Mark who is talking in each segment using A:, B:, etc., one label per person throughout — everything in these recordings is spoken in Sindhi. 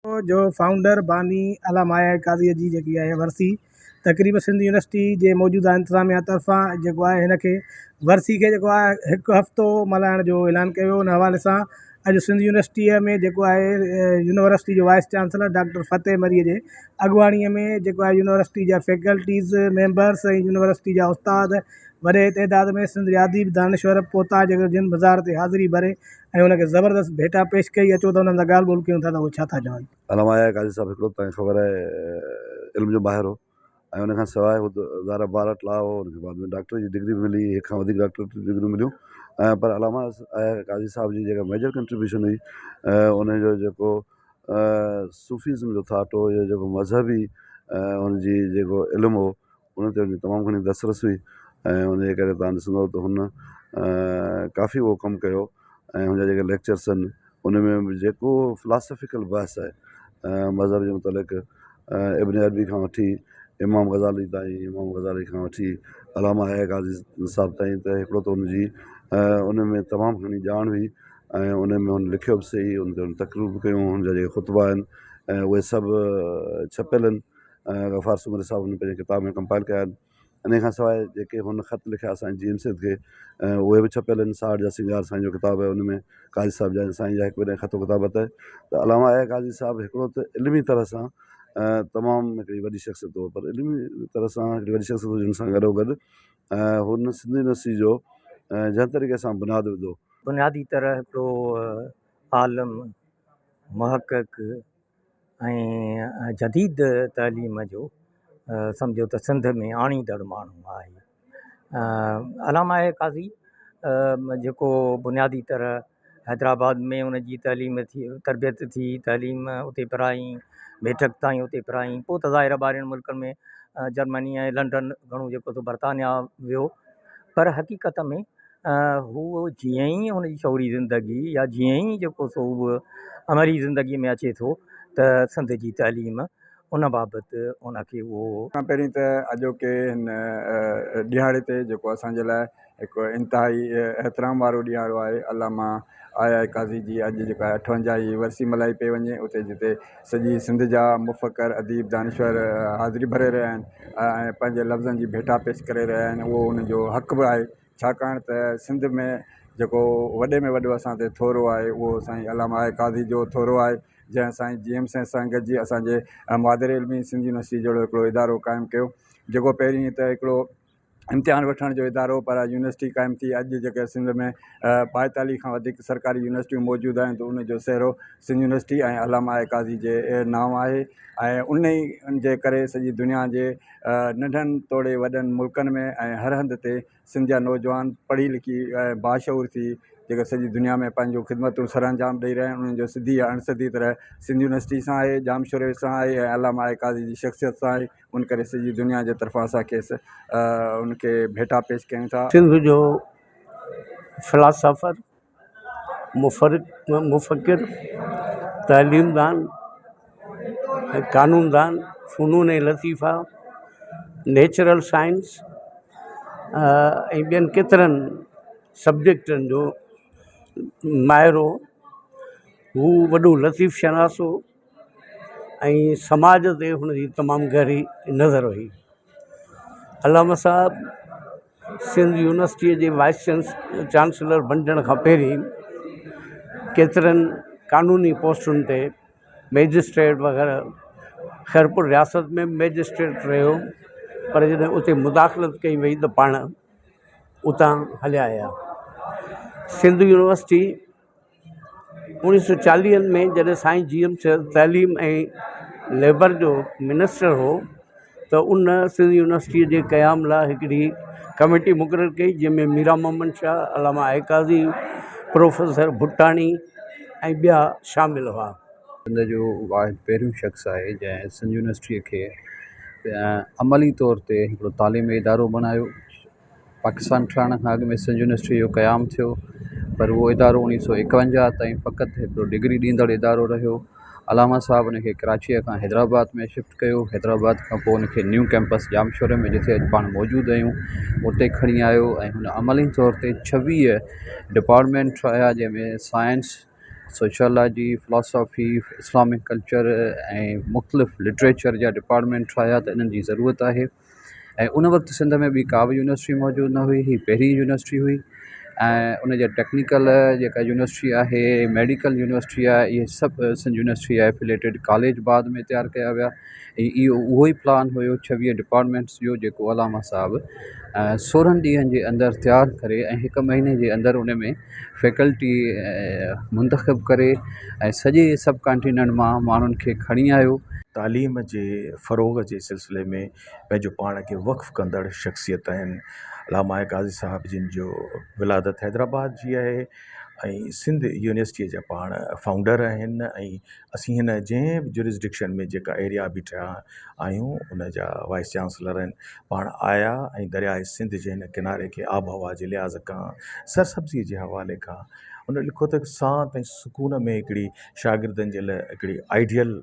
A: جو فائونڊر باني علامه آء آء قاضيء جي جيڪي آهي ورسي تقريب سنڌ يونيورسٽي جي موجوده انتظاميا طرفان جيڪو آهي هن کي ورسي کي جيڪو آهي هڪ هفتو ملهائڻ جو اعلان ڪيو ويو ان حوالي سان اڄ سنڌ يونيورسٽيء ۾ جيڪو آهي يونيورسٽي جو وائيس چانسلر ڊاڪٽر فتح مريء جي اڳواڻيء ۾ جيڪو آهي يونيورسٽي جا فيڪلٽيز ميمبرس ۽ يونيورسٽي جا استاد وڏي تعداد ۾ سنڌ جا اديب دانشور پهتا جيڪو جن مزار تي حاضري ڀري ۽ ان کي زبردست ڀيٽا پيش ڪئي اچو ته انهن سان ڳالهه ٻولهه ڪيون ٿا ته اهي ڇا ٿا چون.
B: علامه آء آء قاضي صاحب هڪڙو توهان کي خبر آهي علم جو ماهر هو ۽ ان کان سواء هو ظاهر آهي بار ايٽ لا هو ان کي بعد ۾ ڊاڪٽري جي ڊگري به ملي هڪ کان وڌيڪ ڊاڪٽري جون ڊگريون مليون ۽ پر علامه آء آء قاضي صاحب جي جيڪا ميجر ڪنٽريبيوشن هئي ان جو جيڪو صوفيزم جو ٿاٽ هو يا جيڪو مذهبي ان جي جيڪو علم هو ان تي ان جي تمام گهڻي دسترس هئي ۽ ان جي ڪري توهان ڏسندو ته هن ڪافي اهو ڪم ڪيو ۽ هن جا جيڪي ليڪچرس آهن ان ۾ به جيڪو فلاسافيڪل بحث آهي مذهب جي متعلق ابن عربي کان وٺي امام غزالي تائين امام غزالي کان وٺي علامه آء آء قاضي صاحب تائين ته هڪڙو ته ان جي ان ۾ تمام گهڻي ڄاڻ هئي ۽ ان ۾ هن لکيو به صحيح ان تي هن تقريرون به ڪيون هن جا جيڪي خطبا آهن ۽ اهي سڀ ڇپيل آهن ۽ غفار سومري صاحب هن پنهنجي ڪتاب ۾ ڪمپائل ڪيا آهن انهي کان سواء جيڪي هن خط لکيا سائين جي ايم سيد کي ۽ اهي به ڇپيل آهن ساهڙ جا سينگار سائين جو ڪتاب آهي ان ۾ قاضي صاحب جا سائين جا هڪ ٻئي ڏانهن خط و ڪتابت آهي ته علامه آء آء قاضي صاحب هڪڙو ته علمي طرح سان تمام هڪڙي وڏي شخصيت هو پر علمي طرح سان هڪڙي وڏي شخصيت هجڻ سان گڏو گڏ هن سنڌ يونيورسٽي جو جنهن طريقي سان بنياد وڌو.
C: بنيادي طرح هڪڙو عالم، محقق ۽ جديد تعليم جو سمجهو ته سنڌ ۾ آڻيندڙ ماڻهو آهي. علامه آء آء قاضي جيڪو بنيادي طرح حيدرآباد ۾ ان جي تعليم ٿي تربيت ٿي تعليم اتي پرائين ميٽرڪ تائين اتي پرائين پوء ته ظاهر آهي ٻاهرين ملڪن ۾ جرمني ۽ لنڊن گهڻو جيڪو سو برطانيا ويو پر حقيقت ۾ هو جيئن ئي هن جي شعوري زندگي يا جيئن ئي جيڪو سو هو عملي زندگي ۾ اچي ٿو ته سنڌ جي تعليم ان بابت ان کي اهو.
D: کان پهرين ته اڄوڪي هن ڏهاڙي تي جيڪو اسان جي لاء هڪ انتهائي احترام وارو ڏهاڙو آهي علامه آء آء قاضي جي اڄ جيڪا اٺونجاهه هين ورسي ملهائي پئي وڃي اتي جتي سڄي سنڌ جا مفڪر اديب دانشور حاضري ڀري رهيا آهن ۽ پنهنجي لفظن جي ڀيٽا پيش ڪري رهيا آهن اهو انهن جو حق به آهي ڇاڪاڻ ته سنڌ ۾ جيڪو وڏي ۾ وڏو اسان تي ٿورو آهي اهو سائين علامه آء قاضي جو ٿورو آهي جنهن سائين جي ايم سيد سان گڏجي اسان جي مادر علمي سنڌ يونيورسٽي جهڙو هڪڙو ادارو قائم ڪيو جيڪو پهرين ته هڪڙو امتحان وٺڻ جو ادارو پر يونيورسٽي قائم ٿي اڄ جيڪي سنڌ ۾ 42 کان وڌيڪ سرڪاري يونيورسٽيون موجود آهن ته ان جو سهرو سنڌ يونيورسٽي ۽ علامه آء قاضي جي نانء آهي ۽ ان ئي جي ڪري سڄي دنيا جي ننڍن توڙي وڏن ملڪن ۾ ۽ هر هنڌ تي سنڌ جا نوجوان پڙهي لکي ۽ باشعور ٿي جيڪي سڄي دنيا ۾ پنهنجون خدمتون سرانجام ڏئي رهيا آهن انهن جو سڌي يا اڻ سڌي طرح سنڌ يونيورسٽي سان آهي ڄامشوري سان آهي ۽ علامه آء قاضي جي شخصيت سان آهي ان ڪري سڄي دنيا جي طرفان اسان کيس ان کي ڀيٽا پيش ڪيون ٿا.
E: سنڌ جو فلاسافر، مفڪر، تعليمدان ۽ قانوندان، فنون لطيفه، نيچرل سائنس ۽ ٻين ڪيترن سبجيڪٽن جو ماهر هو. هو وڏو لطيف شناس هو ۽ سماج تي هن جي تمام گهري نظر هئي. علامه صاحب سنڌ يونيورسٽيءَ جي وائيس چانسلر بڻجڻ کان پهرين ڪيترن قانوني پوسٽن تي مئجسٽريٽ وغيره خيرپور رياست ۾ به مئجسٽريٽ رهيو پر جڏهن اتي مداخلت ڪئي وئي ته پاڻ اتان هليا آيا. سنڌ يونيورسٽي 1940 ۾ جڏهن سائين جي ايم سيد تعليم ۽ ليبر جو منسٽر هو ته ان سنڌ يونيورسٽيءَ جي قيام لاءِ هڪڙي ڪميٽي مقرر ڪئي جنهن ۾ ميران محمد شاهه، علامه آء قاضي، پروفيسر ڀٽاڻي ۽ ٻيا شامل هئا.
F: سنڌ جو واحد پهريون شخص آهي جنهن سنڌ يونيورسٽيءَ کي عملي طور تي هڪڙو تعليمي ادارو بڻايو. پاڪستان ٺهڻ کان اڳ ۾ سنڌ يونيورسٽي جو قيام ٿيو پر اهو ادارو 1951 تائين فقط هڪڙو ڊگري ڏيندڙ ادارو رهيو. علامه صاحب ان کي ڪراچيء کان حيدرآباد ۾ شفٽ ڪيو. حيدرآباد کان پوء ان کي نيو ڪيمپس ڄامشوري ۾ جتي اڄ پاڻ موجود آهيون اتي کڻي آيو ۽ هن عملي طور تي 26 ڊپارٽمينٽ ٺاهيا جنهن ۾ science, sociology, philosophy, Islamic culture ۽ مختلف لٽريچر جا ڊپارٽمينٽ ٺاهيا ته انهن جي ضرورت آهي ۽ ان وقت سنڌ ۾ ٻي ڪا به يونيورسٽي موجود نه هئي هيءَ پهرين يونيورسٽي هئي ۽ ان جا ٽيڪنيڪل جيڪا يونيورسٽي آهي ميڊيڪل يونيورسٽي آهي اهي سڀ سنڌ يونيورسٽي جا ايفليٽيڊ ڪاليج بعد ۾ تيار ڪيا ويا ۽ اهو اهو ئي پلان هيو ڇويهه ڊپارٽمينٽس جو جيڪو علامه صاحب سورهن ڏينهن جي اندر تيار ڪري ۽ هڪ مهيني جي اندر ان ۾ فيڪلٽي منتخب ڪري ۽ سڄي سب ڪانٽيننٽ مان ماڻهن کي کڻي آيو.
G: تعليم جي فروغ جي سلسلي ۾ پنهنجو پاڻ کي وقف ڪندڙ شخصيت آهن علامه قاضي صاحب جن جو ولادت حيدرآباد جي آهي ۽ سنڌ يونيورسٽيءَ جا پاڻ فائونڊر آهن ۽ اسين هن جنهن به جوئرسڊڪشن ۾ جيڪا ايريا بيٺا آهيون ان جا وائيس چانسلر آهن پاڻ آيا ۽ درياءِ سنڌ جي هن ڪناري کي آبهوا جي لحاظ کان سرسبزي جي حوالي کان ان لکيو ته سانت ۽ سڪون ۾ هڪڙي شاگردن جي لاءِ هڪڙي آئيڊيل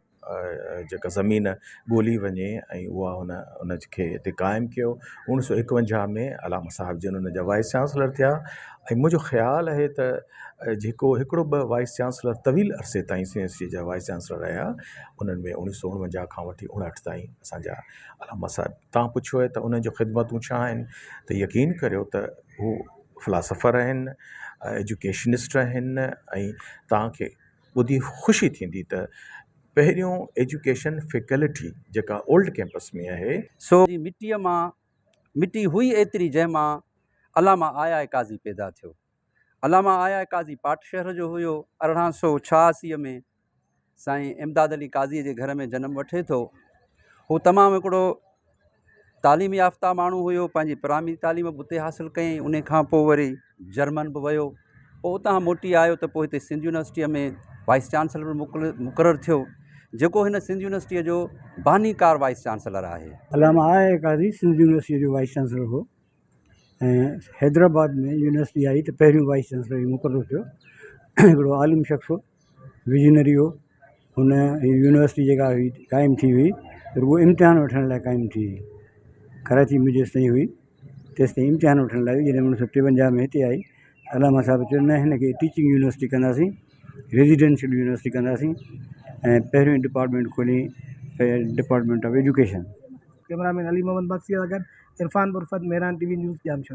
G: جيڪا زمين ڳولي وڃي ۽ اها هن ان کي هتي قائم ڪيو اڻويهه سؤ ايڪونجاهه ۾ علامه صاحب جن ان جا وائيس چانسلر ٿيا ۽ منهنجو خيال آهي ته جيڪو هڪڙو ٻه وائيس چانسلر طويل عرصي تائين سي ايس سي جا وائيس چانسلر رهيا انهن ۾ اڻويهه سؤ اڻونجاهه کان وٺي اڻهٺ تائين اسان جا علامه صاحب توهان پڇيو آهي ته انهن جون خدمتون ڇا آهن ته يقين ڪريو ته هو فلاسافر آهن ايجوڪيشنسٽ آهن ۽ توهان کي ٻڌي خوشي ٿيندي ته پهريون ايجوڪيشن فيڪلٽي جيڪا اولڊ ڪيمپس ۾ آهي.
H: سو جي مٽيء مان مٽي هئي ايتري جنهن مان علامه آء آء قاضي پيدا ٿيو. علامه آء آء قاضي پاٽ شهر جو هيو. 1886 ۾ سائين امداد علي قاضيء جي گهر ۾ جنم وٺي ٿو. هو تمام هڪڙو تعليم يافته ماڻهو هيو پنهنجي پرائمري تعليم به اتي حاصل ڪيائين ان کان پوء وري جرمن به ويو پوء اتان موٽي آيو ته پوء هتي سنڌ يونيورسٽيء ۾ وائيس چانسلر مقرر ٿيو جيڪو هن سنڌ يونيورسٽيء جو بانيڪار وائيس چانسلر آهي.
I: علامه آء آء قاضي سنڌ يونيورسٽيء جو وائيس چانسلر هو ۽ حيدرآباد ۾ يونيورسٽي آئي ته پهريون وائيس چانسلر هي مقرر ٿيو هڪڙو عالم شخص هو ويزنري هو هن هي يونيورسٽي جيڪا هئي قائم ٿي هئي رڳو امتحان وٺڻ لاءِ قائم ٿي هئي ڪراچي ۾ جيستائين هئي تيستائين امتحان وٺڻ لاءِ هئي جڏهن اڻويهه سؤ ٽيونجاهه ۾ هتي آئي علامه صاحب چيو نه هن کي ٽيچنگ يونيورسٽي ڪنداسين ريزيڊنشل يونيورسٽي ڪنداسين ۽ پهريون ڊپارٽمينٽ کولي department of education.
A: Camera man Ali Muhammad Magsi سان گڏ Irfan Burfat, Mehran T V news, Jamshoro.